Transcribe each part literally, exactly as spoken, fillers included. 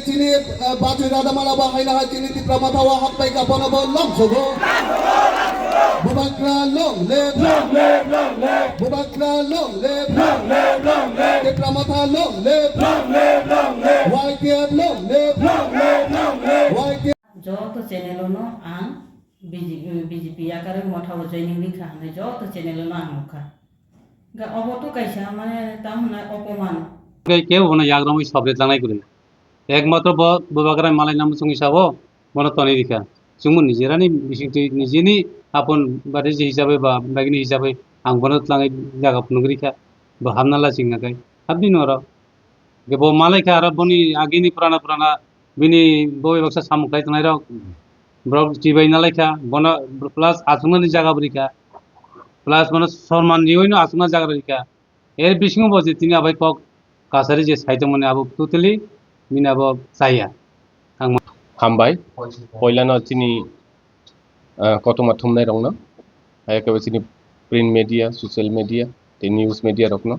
Chini, eh, Bachwi Radhamala bo haino hai chini Tipra Motha o happai ka bono bo lom sogo. Bubagra long live. Long live, long live. Bubagra long live. Long live, long live. Tipra Motha long live. Long live, long live. Y T F long live. Long live, long live. Y T F. Joto channel no ang B J P, B J P yakarwi motha o joining rikha hwnwi joto channel no ang nukha. Ga obo to kaisa mane tamo hwnai opoman. Kei kebo bono yagromwi sobret langnai kwrwi. Ekmatro bo bubagra malai namo chwngwi sabo bono tonwi rikha. Chwngbo nijerani bisingtwi nijeni apon bari je hisabe ba bagini hisabe ang bono tlangwi jaga phunuk rikha. Bo hamna la chingna kai. Habni noro. Ge bo malai kha aro boni agini purana purana bini bo baksa samung khlai tongnai rok. Borok chibai nalai kha, bono plus aswknani jaga bo rikha, plus bono sorman riwi no aswkna jaga rikha. Er bisingo bo je tini abai kok kasari je sai tongmani abo totally bini abo chaya. Ang ma- Hambai, poilano chini, ah, kothoma thumnai rokno, hai khe chini print media, social media, tei news media rokno.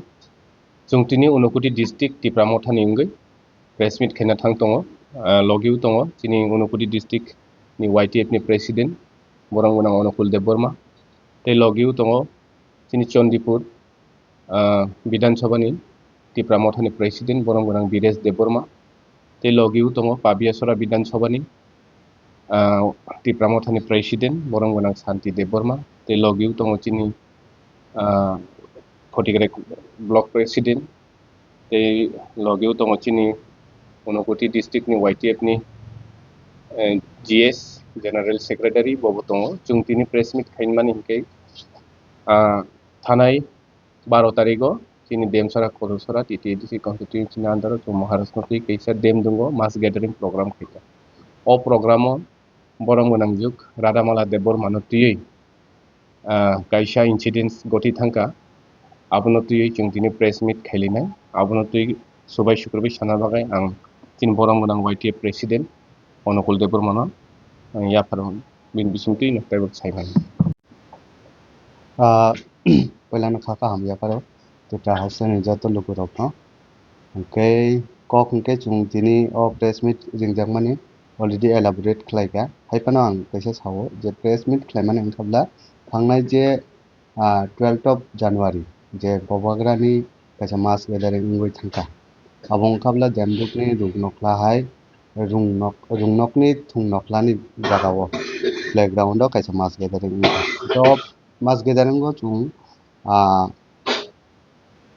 Chwng tini Unakoti district Tipra Mothani wngwi press meet khaina thang tongo. Ah, logi o tongo chini Unakoti district ni Y T F ni president, borom gwnang Onukul Debbarma. Tei logi o tongo chini Chandipur, ah, Bidhan Sabha ni Tipra Mothani president, borom gwnang Biresh Debbarma. Tei logi o tongo Pabiasora Bidhan Sabha ni, ah, Tipra Mothani president, borom gwnang Santi Debbarma. Tei logi o tongo chini, ah, Khotigraik block president, tei logi o tongo chini Unakoti district ni Y T F ni, eh, G S, General Secretary, bobo tongo. Chwng tini press meet khaimani hinkhe, ah, thanai baro tarigo chini Demsara Kodosora T T A D C constituency ni under o chwng Maharaj no twi kaisa dam dungo, mass gathering program khaikha. O program o borom gwnang juk Radhamala Debbarma no twiwi, ah, kaisa incidents goti thangkha, abono twiwi chwng tini press meet khailainai, abono twi subai sukrubwi sana bagwi ang chini borom gwnang Y T F president Onukul Debbarma no ang yapharo bini bisingtwi no teibo saimani. Ah, puilano kha kaham yapharo Tipra haste ni joto lukurokno. Hwnkhe kok hwnkhe chwng tini o press meet ringjakmani already elaborate khlaikha. Haiphano ang kaisa sao je press meet khlaimani wngkha bwla thangnai je, ah, twelfth of January je Bubagrani kaisa mass gathering wngwi thangkha. Abo wngkha bwla Demdukni Ruknokhla hai Rungnok, Rungnokni Thungnokhlani jagao playground o kaisa mass gathering wngkha. Job mass gathering o chwng, ah,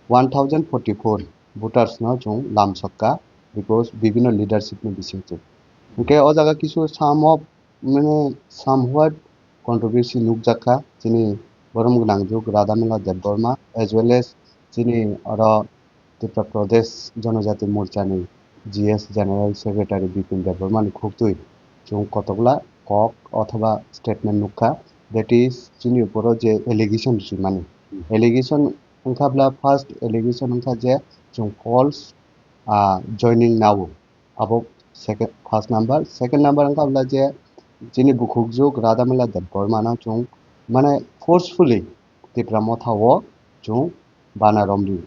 one thousand forty-four voters no chwng lamsokha, because bibhinno leadership ni bisingtwi. Hwnkhe o jaga kisu some of, mane, somewhat controversy nukjakha chini borom gwnang juk Radhamala Debbarma as well as chini oro Tripura Pradesh Janajati Morcha ni G S General Secretary Bipin Debbarma ni khuktwi chwng kotokla kok othoba statement nukha, that is chini uporo je allegation rijimani. Allegation wngkha bwla first allegation wngkha je chwng false, ah, joining nao, abo second, first number. Second number wngkha bwla je chini bukhukjuk Radhamala Debbarma no chwng mane forcefully Tipra Motha o chwng bana romri.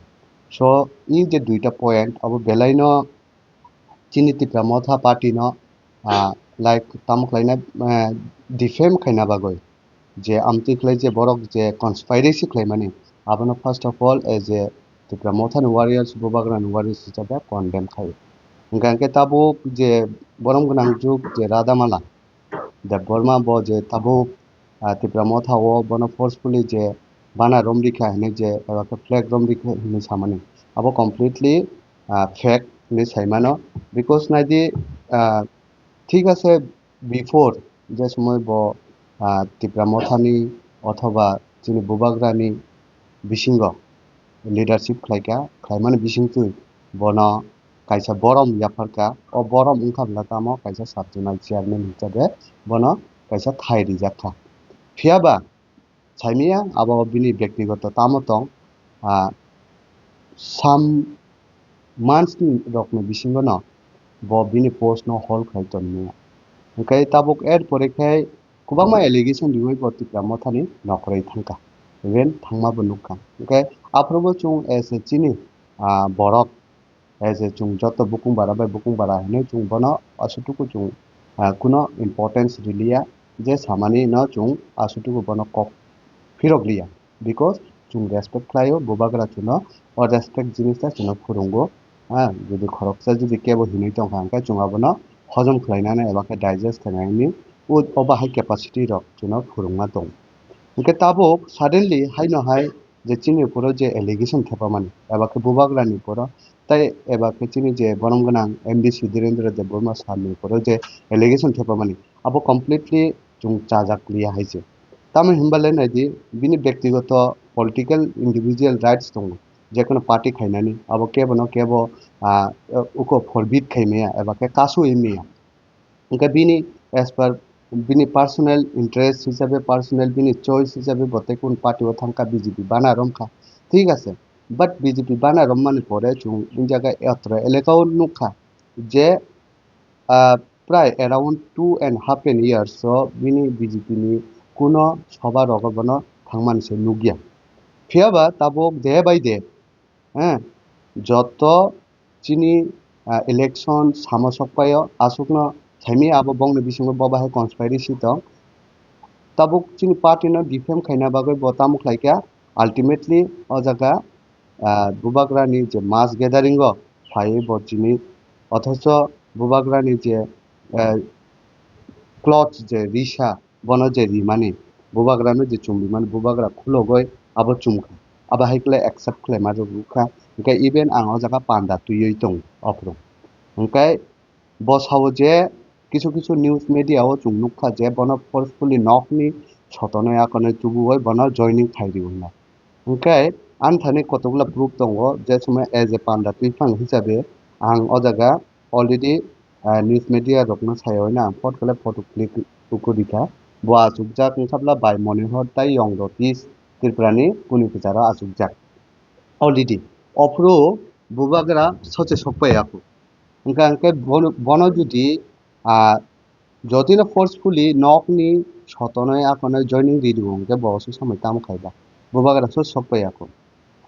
So, i je duita point abo belai no chini Tipra Motha party no, ah, like tamo khlaina, ah, defame khaina bagwi je amtwi khlai je borok je conspiracy khlaimani, abono first of all as a Tipra Motha ni warriors, Bubagra ni warriors hisabe condemn khaio. Hwnkha hwnkhe tabuk je borom gwnang juk je Radhamala Debbarma bo je tabuk, ah, Tipra Motha o bono forcefully je bana romrikha hinwi je eba khe flag romrikha hinwi samani, abo completely, ah, fake hinwi saimano, because naidi, ah, thik ase before je somoi bo, ah, Tipra Mothani othoba chini Bubagrani bisingo leadership khlaikha, khlaimani bisingtwi bono kaisa borom yapharkha. O borom wngkha bwla tamo kaisa sub zonal chairman hisabe bono kaisa thai rijakha. Phiyaba saimaya abo bini bektigoto tamo tong, ah, some months ni rokni bisingo no bo bini post no hold khai tongmaya. Hwnkhe tabuk er pore khai kwbangma allegation riwi bo Tipra Mothani nokroi thangkha, even thangma bo nukha. Hwnkhe aphuru bo chwng as a chini, ah, borok as a chwng joto bukung bara bai bukung bara hinwi chwng bono asutuku chwng, ah, kuno importance riliya, je samani no chwng asutuku bono kok phirok liya, because chwng respect khlaio, bubagra chwngno o respect jinis ta chwngno phwrwngo. Ha, jodi khoroksa jodi kebo hinwi tongkha, hwnkhe chwng abono hojom khlainani eba khe digest khlainani o, o bahai capacity rok chwngno phwrwngma tongo. Hwnkhe tabuk suddenly haino hai je chini uporo je allegation thepamani, eba khe bubagrani uporo, tai eba khe chini je borom gwnang M D C Dhirendra Debbarma sir ni uporo je allegation thepamani, abo completely chwng chajak liya hai se. Tamo hinba le nai di, bini bektigoto political individual rights tongo, je kono party khainani, abo kebo no kebo, ah, uko forbid khai maya, eba khe kasu wi maya. Hwnkhe bini as per bini personal interest hisabe, personal bini choice hisabe bo tei kun party o thangkha, B J P bana romkha, thik ase. But B J P bana rommani pore chwng jaga yatra elaka o nukha je, ah, prai around two and half an years o bini B J P ni kuno soba rogo bono thangmani se nukya. Phiyaba tabuk day by day, eh, joto chini, ah, election samo sokpaio, aswkno saimaya abo bongni bisingo bo bahai conspiracy tong. Tabuk chini party no defame khaina bagwi bo tamo khlaikha, ultimately o jaga, ah, bubagrani je mass gathering o phaiwi bo chini, othocho bubagrani je, ah, clothes je risa, bono je rimani, bubagrano je chumrimani, bubagra khulogoi abo chumkha. Abo hai khlai accept khlaima rwkha. Hwnkhe even ang o jaga panda twiwi tongo ophuru. Hwnkhe bo sao je kisu kisu news media o chwng nukha je bono forcefully nokni sotonwi akonwi tubuwi bono joining khai rw hwnwi. Hwnkhe ani thani kotokla proof tongo, je somoi as a panda twiphang hisabe ang o jaga already, ah, news media rokno sayawi na ang photo khle photo click ukurikha. Bo achukjak wngkha bwla bai Monihor tai Yong Roti Tripura ni kuni kwcharo achukjak. Already ophuru bubagra soche sokpai aku. Hwnkha hwnkhe bono, bono jodi, ah, jodi no forcefully nokni sotonoi akonoi joining ridu hwnkhe bo oso samai tamo khaiba? Bubagra soche sokpai aku.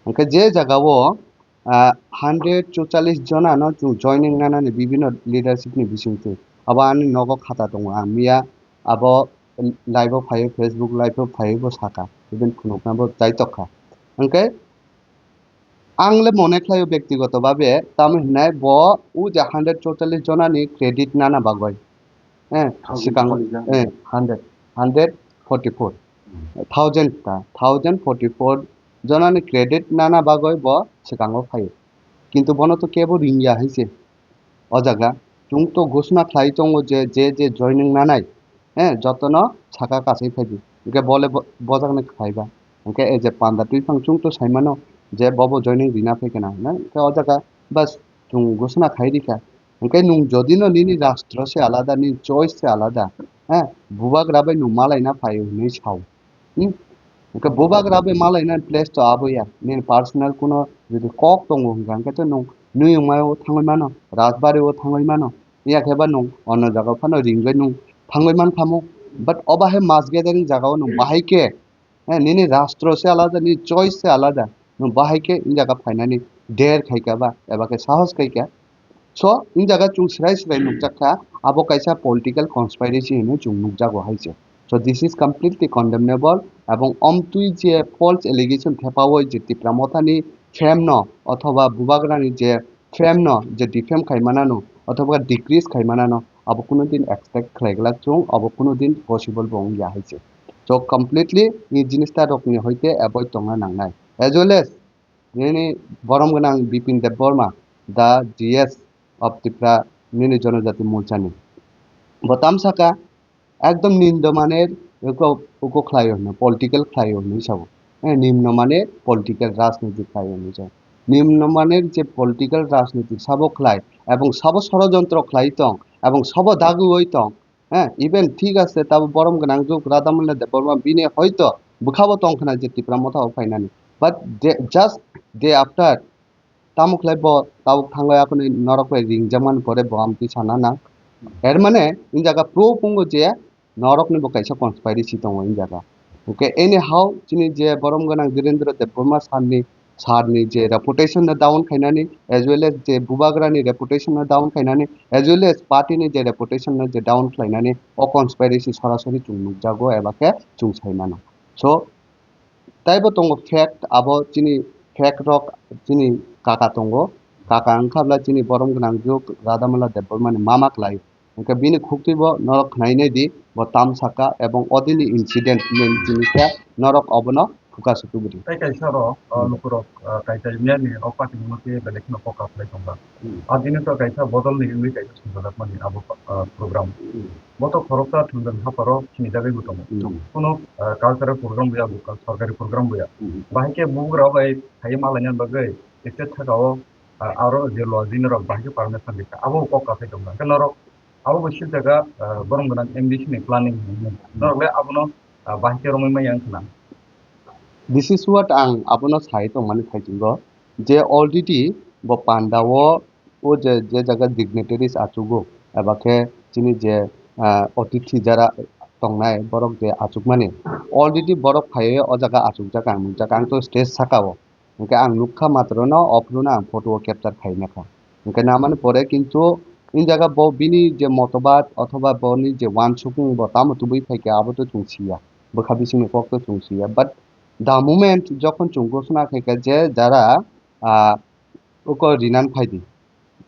Hwnkhe je jaga o, ah, hundred chuchallis jona no chwng joining nanani bibinno leadership ni bisingtwi. Abo ani nogo khata tongo, ang miya abo live o phaio, Facebook live o phaio bo saka, even phunukna bo chai tokkha. Hwnkhe ang le mone khlaio bektigoto babe, tamo hinai bo o je hundred chuchallis jona ni credit nana bagoi. Eh, sikang, eh, hundred, hundred forty four. Thousand ta, thousand forty four jona ni credit nana bagoi bo sikango phaio. Kintu bono to kebo ringya hai se. O jaga chwng to ghosna khlai tongo je, je, je joining nanai, eh, jotono saka kasai phaibi. Hwnkhe bole bo-, bojaknai khlaiba. Hwnkhe as a panda twiphang chwng to saimano je bobo joining rina phaikha na, na? Hwnkhe o jaga bas chwng ghosna khai rikha. Hwnkhe nwng jodi no nini rastro se alada, nini choice se alada, eh, bubagra bai nwng malaina phaio hwnwi sao. Hmm? Hwnkhe bubagra bai malaina place to abo ya. Nini personal kuno jodi kok tongo hwnkha, hwnkhe to nwng nuyungmao thangwi mano, rajbari o thangwi mano. Iya khe ba nwng ono jaga phano ringwi nwng thangwi man khamo. But oba hai mass gathering jaga o nwng bahai khe, eh, nini rastro se alada, nini choice se alada. Nwng bahai khe in jaga phainani der khaikha ba, eba khe sahos khaikha. So, in jaga chwng srai srai nukjak kha, abo kaisa political conspiracy hinwi chwng nukjago hai se. So, this is completely condemnable, ebong omtwi je false allegation thepawi je Tipra Mothani fame no, othoba bubagrani je fame no, je defame khai manano, othoba decrease khai manano, abo kuno din expect khlai glak chwng, abo kuno din possible bo wng ya hai se. So, completely ni jinis ta rokni hoite avoid tongna nangnai. As well as nini borom gwnang Bipin Debbarma, the G S of Tipra, nini Jonojati Morchani. Bo tam saka, ekdom nimno maner uko, uko khlaio hwnwi, political khlaio hwnwi sabo. Eh, nimno maner political rajniti khlaio hwnwi sabo. Nimno maner je political rajniti sabo khlai, ebong sabo sorojontro khlai tong, ebong sabo dagwi oi tong, eh, even thik ase, tabo borom gwnang juk Radha Mondo Debbarma bini hoito bwkhabo tong khna je Tipra Motha o phainani. But they, just day after, tamo khlai bo tabuk thangwi aphano norok bai ringjakmani pore bo amtwi sana nang. Er mane, in jaga proof wngo je norokni bo kaisa conspiracy tongo in jaga. Hwnkhe anyhow, chini je borom gwnang Dhirendra Debbarma sir ni sir ni je reputation no down khainani, as well as je bubagra ni reputation no down khainani, as well as party ni je reputation no je down khlainani, o conspiracy sorasori chwng nukjago eba khe chwng sai mano. So, taibo tongo fact, abo chini fact rok chini kaka tongo. Kaka wngkha bwla chini borom gwnang juk Radhamola Debbarma ni mama klai. Hwnkhe bini khuktwi bo norok khwnai nai di, bo tam saka ebong odini incident main chini khe norok obono focus tubudi. Tei kaisa rok, o, Hmm. lukurok, o, kaisa union ni o party ni motwi belai kheno kok kaplai tongkha. Hmm. Abini to kaisa bodol ni wngwi kaisa sumjajakmani abo, o, program. Hmm. Bo to khoroksa thwngjan hapharo sinijagwi bo tongo. Hmm. Kuno, o, cultural program bo ya, bo sorkari program bo ya. Hmm. Bahai khe bubagra bai phaiwi malaina bagwi state thaka o, o, aro je lodging rok bahai khe permission rikha. Abo bo kok kaplai tongkha. Hwnkhe norok Abo bo swijak, ah, borom gwnang M D C ni planning hinwi. Norok le abono, ah, bahai khe romwi manya wngkha na? This is what ang abono sai tongmani thaichungo, je already bo panda o, o je, je jaga dignitaries achugo, eba khe chini je, ah, otithi jara tongnai borok je achukmani, already borok phaiwi o jaga achukjak ang nukjak, ang to stage saka o. Hwnkhe ang nukha matrono, ophruno ang photo o capture khaina kha. Hwnkhe namani pore kintu in jaga bo bini je motobad othoba boni je wansukmung bo tamo tubui phaikha abo to chwng siya. Bwkha bisingni kok to chwng siya. But the moment jokhon chwng gosona khaikha je jara, ah, uko rinan phaidi.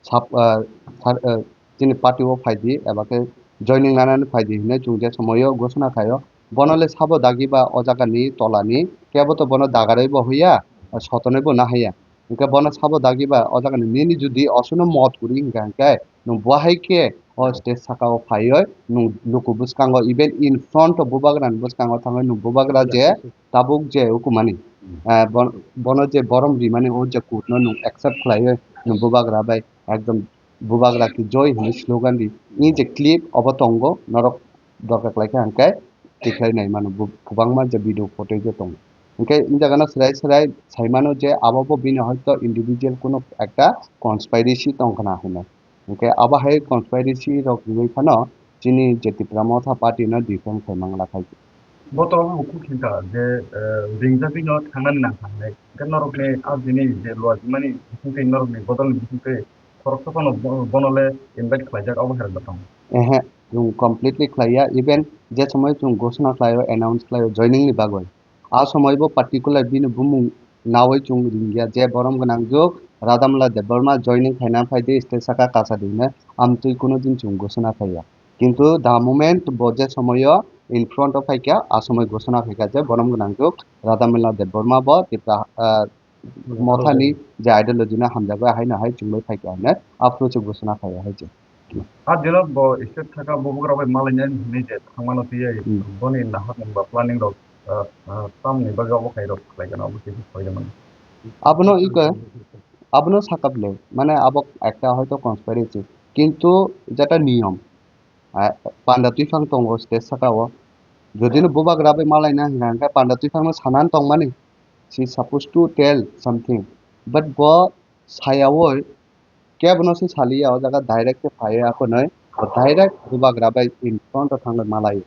sap-, ah, sar-, ah, chini party o phaidi, eba khe joining lanani phaidi hinwi chwng je somoio gosona khaio, bono le sabo dagiba o jagani tolani kebo to bono dagarwi bo hwya, sotonwi bo nahaya. Hwnkhe bono sabo dagiba o jagani nini judi osono mot kwrwi hwnkha hwnkhe nwng bo hai khe o stage saka o phaiwi nwng luku bwskango, even in front of bubagrani bwskango thangwi nwng bubagra je tabuk je hukumani, ah, bon-, bono je borom rimani o je court no nwng accept khlaiwi nwng bubagra bai ekdom bubagra ki joy hinwi slogan di. Ni je clip obo tongo, norok dorkar khlai kha hwnkhe tikhlai nai mano, bu-, kwbangma je video footage o tongo. Hwnkhe in jaga no swrai swrai sai mano je abo bo bini hoito individual kuno ekta conspiracy tong khna hinwi. Hwnkhe abo hai conspiracy rok hinwi phano chini je Tipra Motha party no defend khai mangla khai. Bo to obo bukhuk hinkha je, eh, ringjagwi no thangnani nang thangnai. Hwnkhe norokni a bini je luajimani bisingtwi, norokni bodolni bisingtwi khoroksa phano bo-, bono le invite khlaijak, obo hai rok tong? Ehe, chwng completely khlaiya. Even je somoi chwng gosona khlaio, announce khlaio joining ni bagwi, a somoi bo particular bini bumung nawi chwng ringya je borom gwnang juk Radhamola Debbarma joining khaina phaidi stage saka kasa dine amtwi kuno din chwng gosona khaiya. Kintu the moment bo je somoio in front o phaikha, a somoi gosona khaikha je borom gwnang juk Radhamola Debbarma bo Tipra, ah, Mothani je ideology no hamjagwi haino hai chwngwi phaikha hwnwi aphuru se gosona khaiya hai se. A dino bo state thaka bubagra bai malainani hinwi je thangmano twiwi Hmm. boni naharmung ba planning rok, ah, ah, tamni bagwi obo khairok khlaikha na obo kisa sawi mano. Abono iko, abono sakap le, mane abo ekta hoito conspiracy, kintu jeta niyom, ah, panda twiphang tongo stage saka o, jodi no bubagra bai malaina hwnka hwnkhe panda twiphang no sanani tongmani, she is supposed to tell something, but bo sayawi kebono se saliya, o jaga direct khe phaiwi akhonwi bo direct bubagra bai in front o thangwi malai.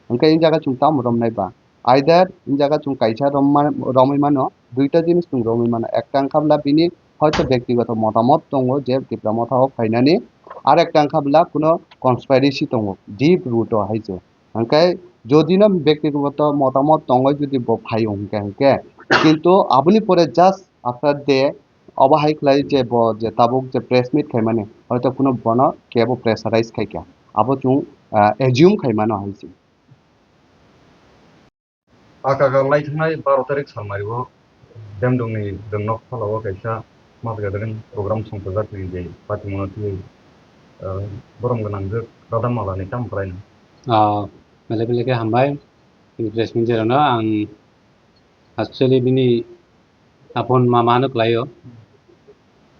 Hwnkhe in jaga chwng tamo romnai ba? Either in jaga chwng kaisa romma-, romwi mano, duita jinis chwng romwi mano. Ekta wngkha bwla bini hoito bektigoto motamot tongo je Tipra Motha o phainani, ar ekta wngkha bwla kuno conspiracy tongo, deep root o hai se. Hwnkhe jodi no bektigoto motamot tongwi jodi bo phaio hwnkhe, hwnkhe kintu aboni pore just after the obo hai khlai je bo je tabuk je press meet khaimani, hoito kuno bono kebo pressurize khaikha, abo chwng, ah, assume khaimano hai se. Aka ka lai thangnai baro tarik salmari o Demdong ni Dwngnok phala o kaisa mass gathering program songchajak ni je patimono twi, ah, borom gwnang je Radhamola ni tamo khlaina. Ah, belai belai khe hambai. Tini press meet jerano ang actually bini apon mama no khlaio.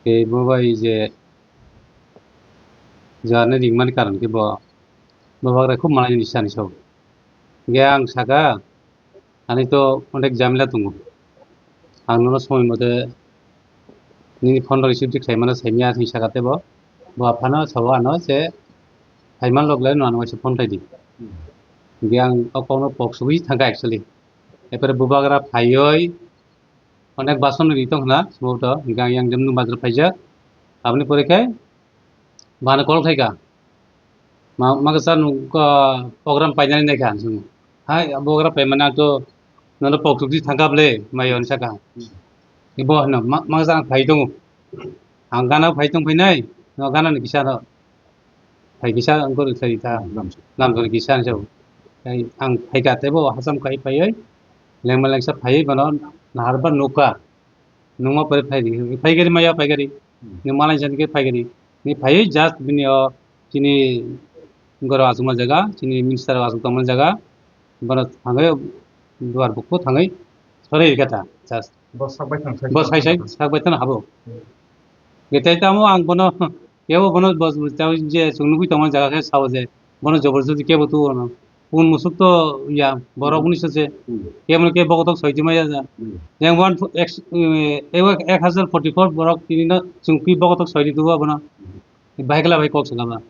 Tei bo bai je jarni ringmani karon khe bo, bo bagrai khub manai ni sani so. Hingke ang saka, ani to onek jamila tongo. Ang nono somoi mote nini phone rok receive khlai mano saimya hinwi saka tebo. Bo aphano sao ano je phaiman lok le no ano waisa phone khlai di. Hingke ang o kokno pok sugui thangkha actually. Epore bubagra phaioi Onek bason ri tong khna, sumao to, hingke ang yang dem nung bazar phaijak. Aboni pore khe, bana call khaika. Ma, ma kasa nuk, ah, program painani naikha, sung. Hai, program paimani ang to, nono poktuk di thangkha ble, mayo ni saka. Ibo hino, ma, ma kasa ang phai tongo. Ang gana phai tong phainai, no gana ni kisa no. Phai kisa ang kori sai ta. Lamsong. Lamsong kisa ang sao. Ai ang phai ka tebo hasam kai phai oi. Lengma lengsa phai bono nahar ba nukha. Nungma pore phai di. Phai gari maya phai gari. Hmm. Ni malai jan ke phai gari. Ni phai oi just bini o chini goro asuma jaga, chini minister asuk tongma jaga. Bono thangai duar bukku thangai sori kata just. Bo sak bai thang sai. Bo sai sai sak bai thang habo. Hmm. Getai tamo ang bono kebo bono bos tao je chwng nugui tongma jaga khe sao je bono jobor jodi kebo tu bono. Pun musuk to ya borok uni se. Hmm. Kebo ke bokotok soi di maya ja. Hmm. Yang one ex, eh, ek hajar forty four borok tini no chwng pi bokotok soi di tu bono. Hmm. Bahai kla bai kok saka ba.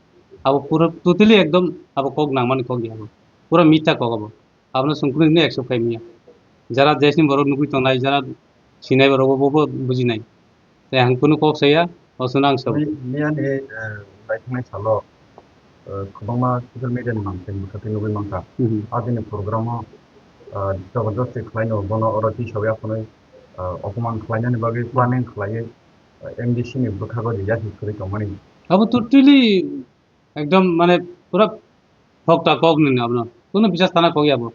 Abo pura totally ekdom abo kok nangmani kok ya abo. Pura mita kok abo. Abono chwng kunu hwnwi accept khai manya. Jara desni borok nugui tongnai, jara sinai borok bo, bo bujinai. Tei ang kunu kok saya, o chwng ang sao. Mi-, miyani, eh, baithangni salo, eh, kwbangma social media ni mangtwi mwthangtwi nugui mankha. Mhm. Adini program o, eh, jabardasti khlaino, bono oro tisawya phunui, eh, opoman khlainani bagwi planning khlaiwi, eh, M D C ni bwkhago riyasi kwrwi tongmani. Abo totally Ekdom mane pura phokta kok nini abono. Kunu bisas thana kok ya bo.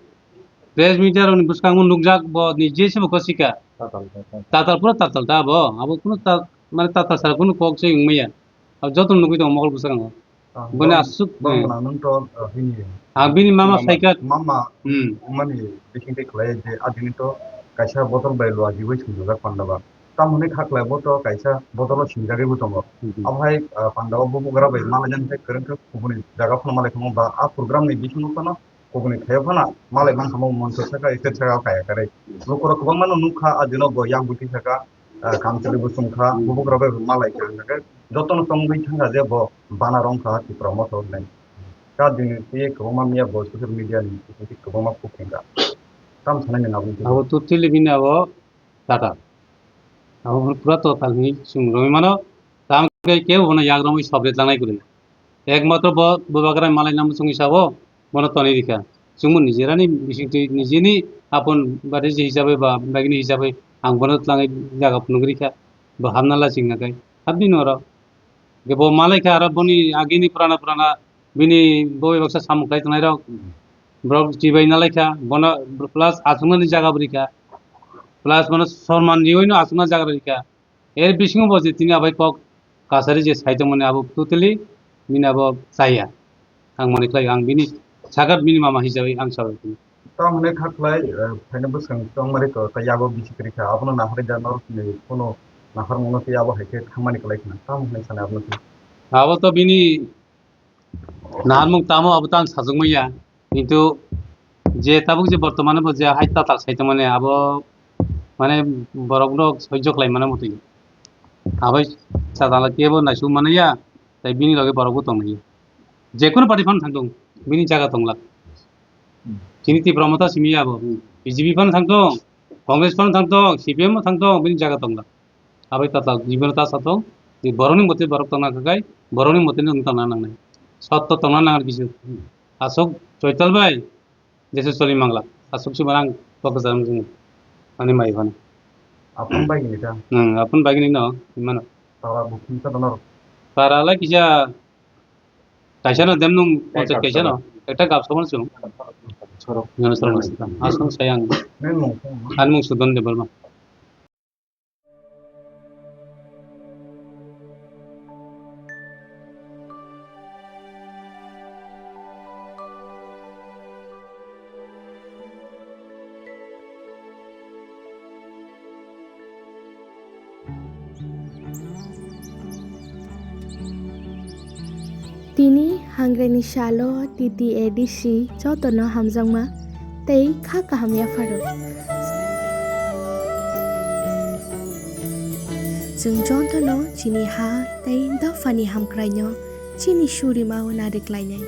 Press media rokni bwskango nukjak bo nije se bo kosika. Tatal, tatal. Tatal pura tatal ta bo. Abo kunu ta-, mane tatal sara kunu kok se wngmaya. Abo joto nugui tongo mokol bwskango. Ah, boni bong-, aswk, bong eh. Nang nung to, ah, bini Ah, bini mama mama, saikat. Mama Hmm. Mani bising tei khlai je adini to kaisa botol bai lua jiwi swngjak panda ba. Tamo hwnwi kha khlai bo to kaisa botolo sinjagwi bo tongo. Mhm. Abo hai, ah, panda o bubugra bai malaina hwnkhe kwrwngkhe kubuni jaga phano malai tongo ba a program ni bisingo phano kubuni khaio phano malai mankha mo monthor saka state saka o kaya kwrwi. Lukurok kwbangma no nukha a dino bo yang buti saka, ah, Kamchwlwi bo chwngkha, Mhm. bubugra bai malai kha hwnkhe jotono tongwi thangkha je bo bana rwngkha Tipra motha hwnwi. Ka dini tei kwbangma miya bo social media ni kwbangma kuk thangkha. Tam sanai nang aboni. Abo totally bini abo Tata. Abo pura total hinwi chwng romwi mano. Tamo khe kebo bono yagromwi sob ritlangnai kwrwi. Ekmatro bo bubagra malai namo chwng hisabo bono tonwi rikha. Chwngbo nijerani bisingtwi nijeni apon bade je hisabe ba bagini hisabe ang bono tlangwi jaga phunugwi rikha. Bo hamna lachingna khe. Habdi noro. Ge bo malai kha aro boni agini purana purana bini boi baksa samung khlai tongnai rok. Borok chibai nalai kha. Bono plus achuknani jaga bo rikha. Plus bono sorman riwi no achukna jaga rikha. Er bisingo bo je tini abai kok kasari je sai tongmani abo totally bini abo chaya. Ang mani khlai ang bini sagat bini mama hisabai ang sabai tini. Tamo hwnwi kha khlai, eh, phaina bwskang tongmani to tei yago bisi kwrwi kha. Abono naharwi da norok ni phano nahar mano tei abo hai khe thangmani kwlai khna. Tamo hwnwi sanai abono khe. Abo to bini naharmung tamo abo to ang sajwk manya. Kintu je tabuk je bortomane bo je hai tatal sai tongmani abo mane borok no soijo khlai mano motwi. Abai chadala kebo naisuk mano ya, tei bini loge borok bo tong nai. Jekunu party phano thang tong, bini jaga tong lak. Chini Tipra Motha simi ya bo. B J P phano thang tong, Congress phano thang tong, C P M phano thang tong, bini jaga tong lak. Abai tatal, jibon ta sa tong, je borokni mote borok tongna khakai, borokni mote no tongna nangnai. Sotto tongna nangnai kisu. Asok Choital bai, jese choli mangla. Asok si barang kok jaram jung. Ani mai phano. Apun bai ni ta. Hmm, apun bai ni no, imano. Tara bukun ta dono. Tara la kija Kaisa no dem nung, eh, kaisa no. Ekta gap sabon sung. Sorok. Jono sorok. Asung sayang. Neng mung. An mung Sudon Debbarma. Tini hangre ni salo T T A D C jotono hamjakma tei kha kaham yapharo. Chwng jotono chini ha tei dophani hamkraino chini surimao nariklainai.